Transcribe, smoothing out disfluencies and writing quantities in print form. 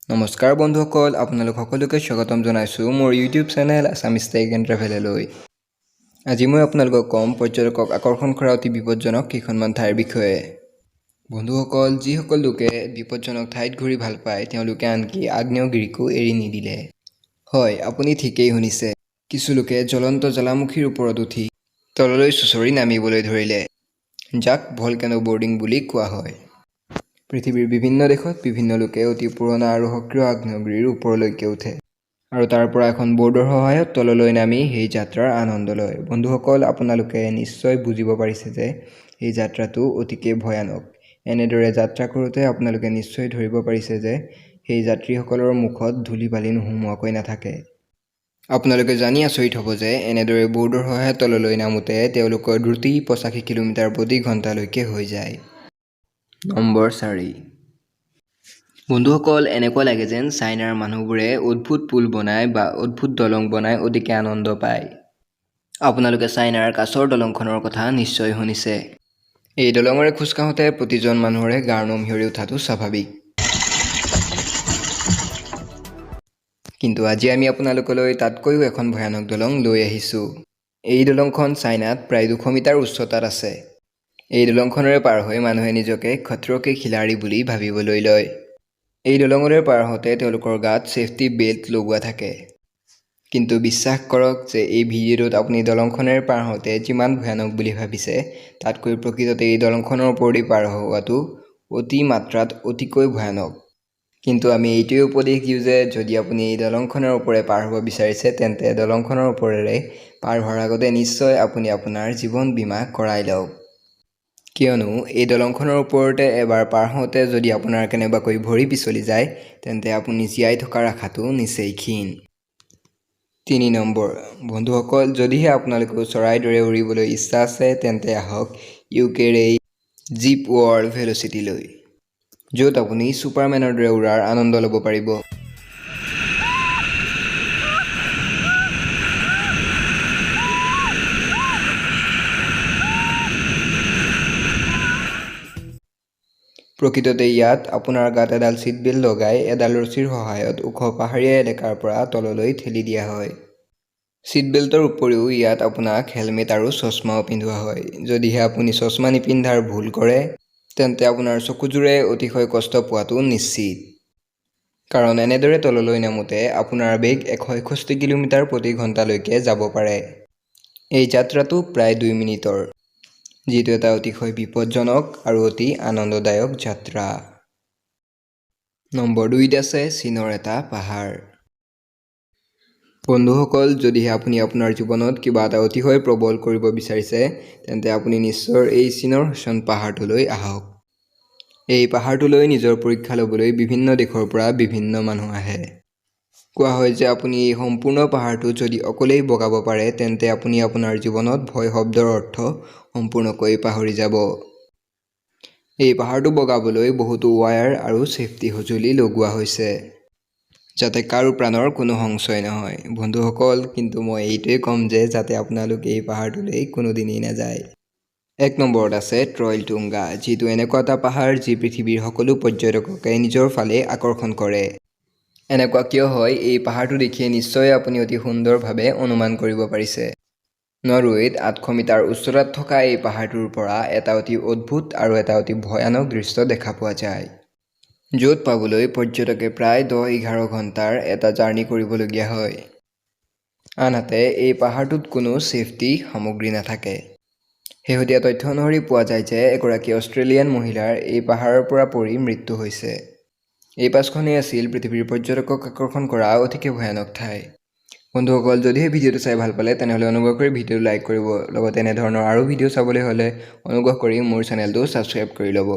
নমস্কাৰ বন্ধুসকল, আপোনালোক সকলোকে স্বাগতম জনাইছোঁ মোৰ YouTube channel Assamese tech and ট্ৰেভেললৈ। আজি মই আপোনালোকক ক'ম পৰ্যটকক আকৰ্ষণ কৰা অতি বিপদজনক কেইখনমান ঠাইৰ বিষয়ে। বন্ধুসকল, যিসকল লোকে বিপদজনক ঠাইত ঘূৰি ভাল পায়, তেওঁলোকে আনকি আগ্নেয়গিৰিকো এৰি নিদিলে। হয়, আপুনি ঠিকেই শুনিছে। কিছু লোকে জ্বলন্ত জ্বালামুখীৰ ওপৰত উঠি তললৈ চুঁচৰি নামিবলৈ ধৰিলে, যাক ভলকেনো বৰ্ডিং বুলি কোৱা হয়। পৃথিৱীৰ বিভিন্ন দেশত বিভিন্ন লোকে অতি পুৰণা আৰু সক্ৰিয় আগ্নেয়গিৰিৰ ওপৰলৈকে উঠে আৰু তাৰ পৰা এখন বৰ্ডৰ সহায়ত তললৈ নামি সেই যাত্ৰাৰ আনন্দ লয়। বন্ধুসকল, আপোনালোকে নিশ্চয় বুজিব পাৰিছে যে এই যাত্ৰাটো অতিকে ভয়ানক। এনেদৰে যাত্ৰা কৰোঁতে আপোনালোকে নিশ্চয় ধৰিব পাৰিছে যে সেই যাত্ৰীসকলৰ মুখত ধূলি বালি নোসোমোৱাকৈ নাথাকে। আপোনালোকে জানি আচৰিত হ'ব যে এনেদৰে বৰ্ডৰ সহায়ত তললৈ নামোতে তেওঁলোকৰ দ্ৰুতি 85 কিলোমিটাৰ প্ৰতি ঘণ্টালৈকে হৈ যায়। নম্বৰ 4। বন্ধুসকল, এনেকুৱা লাগে যেন চাইনাৰ মানুহবোৰে অদ্ভুত পুল বনাই বা অদ্ভুত দলং বনাই অতিকে আনন্দ পায়। আপোনালোকে চাইনাৰ কাঁচৰ দলংখনৰ কথা নিশ্চয় শুনিছে। এই দলঙেৰে খোজ কাঢ়োঁতে প্ৰতিজন মানুহৰে গাৰ নোম শিয়ৰি উঠাটো স্বাভাৱিক। কিন্তু আজি আমি আপোনালোকলৈ তাতকৈও এখন ভয়ানক দলং লৈ আহিছোঁ। এই দলংখন চাইনাত প্ৰায় 200 মিটাৰ উচ্চতাত আছে। এই দলংখনেৰে পাৰ হৈ মানুহে নিজকে खतरों के खिलाड़ी বুলি ভাবিবলৈ লয়। এই দলঙেৰে পাৰ হওঁতে তেওঁলোকৰ গাত ছেফটি বেল্ট লগোৱা থাকে। কিন্তু বিশ্বাস কৰক যে এই ভিডিঅ'টোত আপুনি দলংখনেৰে পাৰ হওঁতে যিমান ভয়ানক বুলি ভাবিছে, তাতকৈ প্ৰকৃততে এই দলংখনৰ ওপৰেদি পাৰ হোৱাটো অতি মাত্ৰাত অতিকৈ ভয়ানক। কিন্তু আমি এইটোৱে উপদেশ দিওঁ যে যদি আপুনি এই দলংখনৰ ওপৰে পাৰ হ'ব বিচাৰিছে, তেন্তে দলংখনৰ ওপৰেৰে পাৰ হোৱাৰ আগতে নিশ্চয় আপুনি আপোনাৰ জীৱন বীমা কৰাই লওক। কিয়নো এই দলংখনৰ ওপৰতে এবাৰ পাৰ হওঁতে যদি আপোনাৰ কেনেবাকৈ ভৰি পিছলি যায়, তেন্তে আপুনি জীয়াই থকাৰ আশাটো নিচেই ক্ষীণ। 3 নম্বৰ। বন্ধুসকল, যদিহে আপোনালোকেও চৰাইৰ দৰে উৰিবলৈ ইচ্ছা আছে, তেন্তে আহক ইউকেৰ এই জিপ ৱৰ্ল্ড ভেল'চিটিলৈ, য'ত আপুনি ছুপাৰমেনৰ দৰে উৰাৰ আনন্দ ল'ব পাৰিব। প্ৰকৃততে ইয়াত আপোনাৰ গাত এডাল ছিট বেল্ট লগাই এডাল ৰছীৰ সহায়ত ওখ পাহাৰীয়া এলেকাৰ পৰা তললৈ ঠেলি দিয়া হয়। ছিট বেল্টৰ উপৰিও ইয়াত আপোনাক হেলমেট আৰু চশমাও পিন্ধোৱা হয়। যদিহে আপুনি চশমা নিপিন্ধাৰ ভুল কৰে, তেন্তে আপোনাৰ চকুযোৰে অতিশয় কষ্ট পোৱাটো নিশ্চিত। কাৰণ এনেদৰে তললৈ নামোতে আপোনাৰ বেগ 161 কিলোমিটাৰ প্ৰতি ঘণ্টালৈকে যাব পাৰে। এই যাত্ৰাটো প্ৰায় 2 মিনিটৰ, যিটো এটা অতিশয় বিপদজনক আৰু অতি আনন্দদায়ক যাত্ৰা। নম্বৰ 2ত আছে চীনৰ এটা পাহাৰ। বন্ধুসকল, যদিহে আপুনি আপোনাৰ জীৱনত কিবা এটা অতিশয় প্ৰবল কৰিব বিচাৰিছে, তেন্তে আপুনি নিশ্চয় এই চীনৰ হেছন পাহাৰটোলৈ আহক। এই পাহাৰটোলৈ নিজৰ পৰীক্ষা ল'বলৈ বিভিন্ন দেশৰ পৰা বিভিন্ন মানুহ আহে। কোৱা হয় যে আপুনি এই সম্পূৰ্ণ পাহাৰটো যদি অকলেই বগাব পাৰে, তেন্তে আপুনি আপোনাৰ জীৱনত ভয় শব্দৰ অৰ্থ সম্পূৰ্ণকৈ পাহৰি যাব। এই পাহাৰটো বগাবলৈ বহুতো ৱায়াৰ আৰু ছেফটি সঁজুলি লগোৱা হৈছে, যাতে কাৰো প্ৰাণৰ কোনো সংশয় নহয়। বন্ধুসকল, কিন্তু মই এইটোৱে ক'ম যে যাতে আপোনালোক এই পাহাৰটোলৈ কোনোদিনেই নাযায়। 1 নম্বৰত আছে ট্ৰইলটুংগা, যিটো এনেকুৱা এটা পাহাৰ যি পৃথিৱীৰ সকলো পৰ্যটককে নিজৰ ফালে আকৰ্ষণ কৰে। এনেকুৱা কিয় হয়, এই পাহাৰটো দেখিয়ে নিশ্চয় আপুনি অতি সুন্দৰভাৱে অনুমান কৰিব পাৰিছে। নৰৱেত 800 মিটাৰ উচ্চতাত থকা এই পাহাৰটোৰ পৰা এটা অতি অদ্ভুত আৰু এটা অতি ভয়ানক দৃশ্য দেখা পোৱা যায়, য'ত পাবলৈ পৰ্যটকে প্ৰায় 10-11 ঘণ্টাৰ এটা জাৰ্ণি কৰিবলগীয়া হয়। আনহাতে এই পাহাৰটোত কোনো ছেফটি সামগ্ৰী নাথাকে। শেহতীয়া তথ্য অনুসৰি পোৱা যায় যে এগৰাকী অষ্ট্ৰেলিয়ান মহিলাৰ এই পাহাৰৰ পৰা পৰি মৃত্যু হৈছে। এই পাঁচখনেই আছিল পৃথিৱীৰ পৰ্যটকক আকৰ্ষণ কৰা অতিকে ভয়ানক ঠাই। বন্ধুসকল, যদিহে ভিডিঅ'টো চাই ভাল পালে, তেনেহ'লে অনুগ্ৰহ কৰি ভিডিঅ'টো লাইক কৰিব। লগতে এনেধৰণৰ আৰু ভিডিঅ' চাবলৈ হ'লে অনুগ্ৰহ কৰি মোৰ চেনেলটো ছাবস্ক্ৰাইব কৰি ল'ব।